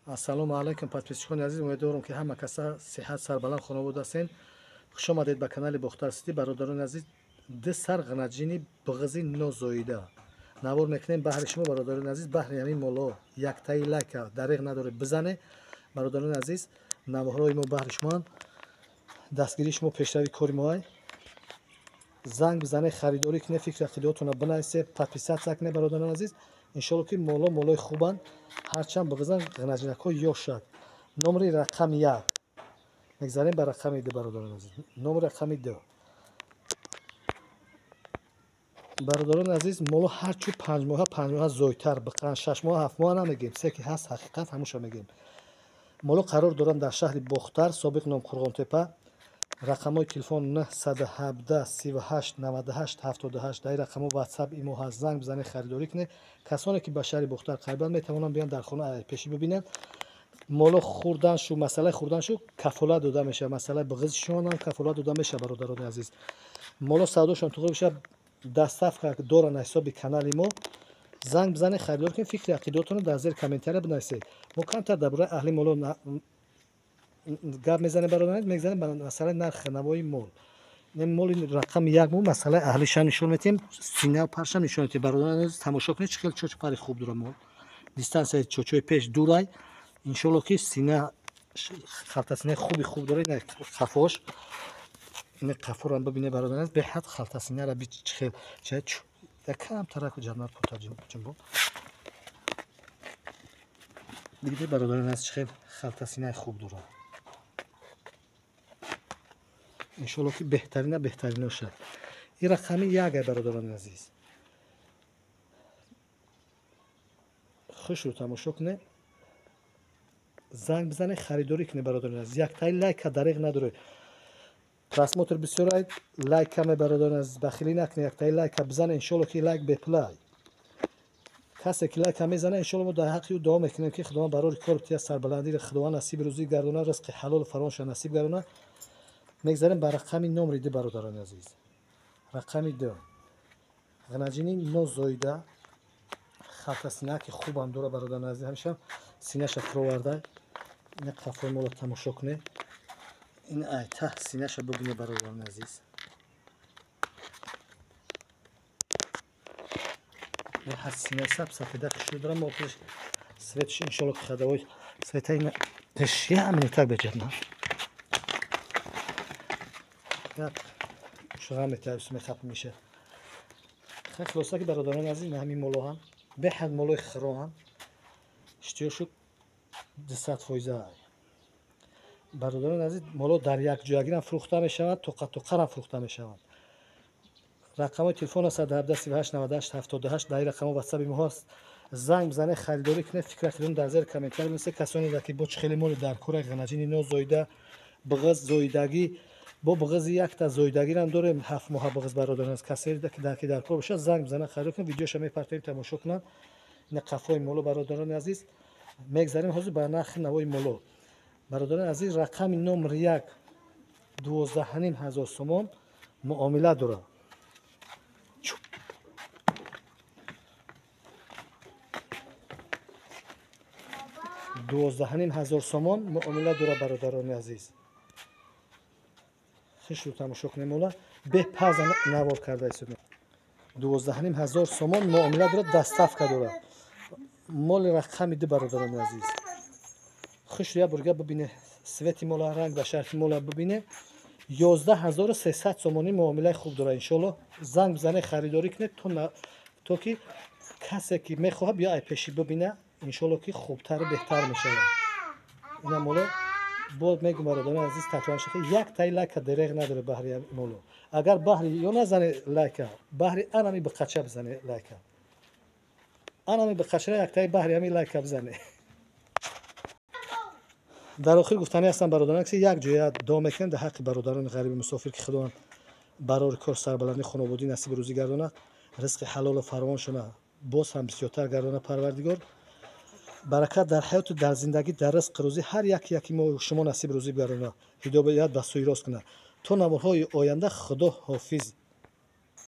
Ассалому алайкум, подписчикони азиз, умедворам ки ҳама каса сиҳат, сарбаланд, хонавода ҳастен. Хуш омадед ба канали Бохтар Сити. Бародарони азиз, ду сар ғанаҷини бағзи нозоида навор мекунем баҳри шумо, бародарони азиз. Баҳри ҳамин моло яктаи лайка дареғ надоред, бизане. Бародарони азиз, наворҳои мо баҳри шумоанд. Дастгирии шумо пешрави кори моай. Занг бизане, харидорӣ кунед, фикри ақидаотонро бинависед, подписаться кунед, бародарони азиз. Иншоалло ки моло молои хубанд, ҳарчанд бағзан ғанаҷинакҳо ёшад. Номери рақами 1 мегзарем ба рақами 2, бародарони азиз. Номери рақами 2. Бародарони азиз, моло ҳарчу 5 моҳа, 5 моҳа зойтар биқан, 6 моҳа, 7 моҳа намегем, се ки ҳаст ҳақиқат ҳамуша мегем. Моло қарор доранд дар шаҳри Бохтар, собиқ ном Қурғонтепа. Рақамҳои телефон 917 38 98 78. Дар ин рақамҳо WhatsApp, имо ҳаст. Занг бизанед, харидорӣ кунед. Касоне ки ба шаҳри Бохтар қарибанд, метавонанд биёнд дар хона пешӣ бибинанд. Моло хӯрдан шу, масъалаи хӯрдан шу кафолат дода мешавад, масъалаи бағизшонам кафолат дода мешавад, бародарони азиз. Моло савдошон туғри бошад, доставка доранд аз ҳисоби канали мо. Занг бизанед, харидорӣ кунед, фикри ақидаотонро дар зери комментария бинависед. Мо камтар дар бораи аҳли моло гап мезанем, бародарон, мегзанем ба масъалаи нархи навои мол. Ин моли рақами 1 мо масъалаи аҳлиша нишон медиҳем, сина паршам нишон медиҳем. Бародарон азиз, тамошо кунед, чӣ хел чочу пари хуб дорад мол. Дистансияи чочои пеш дурай. Иншоалло ки сина халтасинаи хуби хуб дорад. Ин қафош, ин қафоро бибинед, бародарон азиз, беҳад халтасинара би чӣ хел ча якам тараку ҷаннат кута ҷунбон. Дидед, бародарон азиз, чӣ хел халтасинаи хуб дорад. Иншоалло ки беҳтарина беҳтарино шад. Ин рақами 1, бародарони азиз. Хушрӯ тамошо кунед, занг бизанед, харидорӣ кунед, бародарони азиз. Яктаи лайка дареғ надоред. Просмотр бисёр ай, лайк каме, бародарони азиз, бахилӣ накунед, яктаи лайка бизанед. Иншоалло ки лайк бепулай. Касе ки лайка мезанад, иншоалло мо дар ҳаққи ӯ дуо мекунем ки Худованд барори кор тия, сарбаландӣ Худованд насиб рӯзӣ гардонад, ризқи ҳалолу фаровонша насиб гардонад. Мегзарем ба рақами номери 2, бародарони азиз. Рақами 2. Ғанаҷини нозоида, халтасинаки хубам дора, бародарони азиз. Ҳамеша синаша фуроварда. Ин қафои моло тамошо кунед. Ин ай таҳ синаша бибинед, бародарони азиз. Ҳаст синаи саб сафеда хушрӯ дора. Мо пеш светш иншоалло ки хадавой светаи пеш я минутак беҷадна. Шуға метавис мехап меша. Хай хулоса ки бародарони азиз, ҳамин молоҳам беҳад молои хироҳам. Иштиёшу 200%. Бародарони азиз, моло дар як ҷоягирам фурӯхта мешаванд, тоқа тоқарам фурӯхта мешаванд. Рақамҳои телефон 117 38 98 78. Дар ин рақамҳо WhatsApp мо ҳаст. Занг бизанед, харидорӣ кунед, фикр ақидаатон дар зери комментария бинависед. Касоне ки бо чӣ хеле моли дар кора ғанаҷини нозоида, бағз зоидагӣ, бо бағзи якта зоидагирам дорем, 7 моҳа бағз, бародарон аз касе ки дар кор бошад, занг бизанад, харидорӣ кунад, видеоша мепартоем, тамошо кунанд. Ин қафои моло, бародарони азиз. Мегзарем ҳозир ба нархи навои моло. Бародарони азиз, рақами номер 1 12 500 сомон муомила дорад. 12 500 сомон муомила дорад, бародарони азиз. Хушрӯ тамошо кунем, мола бепаза навор карда истодем. 12 500 сомон муомила дорад, доставка дорад. Моли рақами 2, бародарони азиз. Хушрӯ як бурга бибине, свети мола, ранг ба шарфи мола бибине. 11 300 сомонӣ муомилаи хуб дорад. Иншоалло занг бизанед, харидорӣ кунед, то ки касе ки мехоҳад биё ай пешӣ бибина, иншоалло ки хубтару беҳтар мешавад. Ина моло боз мегӯм, бародарони азиз, такрор шуда, як таи лайка дереғ надорад баҳри моло. Агар баҳри ё назане лайка, баҳри анами биқача бизане лайка. Анами биқача як таи баҳри ҳами лайка бизане. Дар охир гуфтанӣ ҳастам, бародарон, ки як ҷоя дуо мекунем дар ҳаққи бародарони ғариби мусофир, ки Худованд барори кор, сарбаландӣ, хонаводӣ насиби рӯзӣ гардонад, ризқи ҳалолу фаровоншона боз ҳам бисёртар гардонад Парвардигор. Баракат дар ҳаёту дар зиндагӣ, дар ризқи рӯзӣ ҳар яке яки мо шумо насиб рӯзӣ бигардонад, ҳидоят ба сӯи рост кунад. То наворҳои оянда, Худо ҳофиз.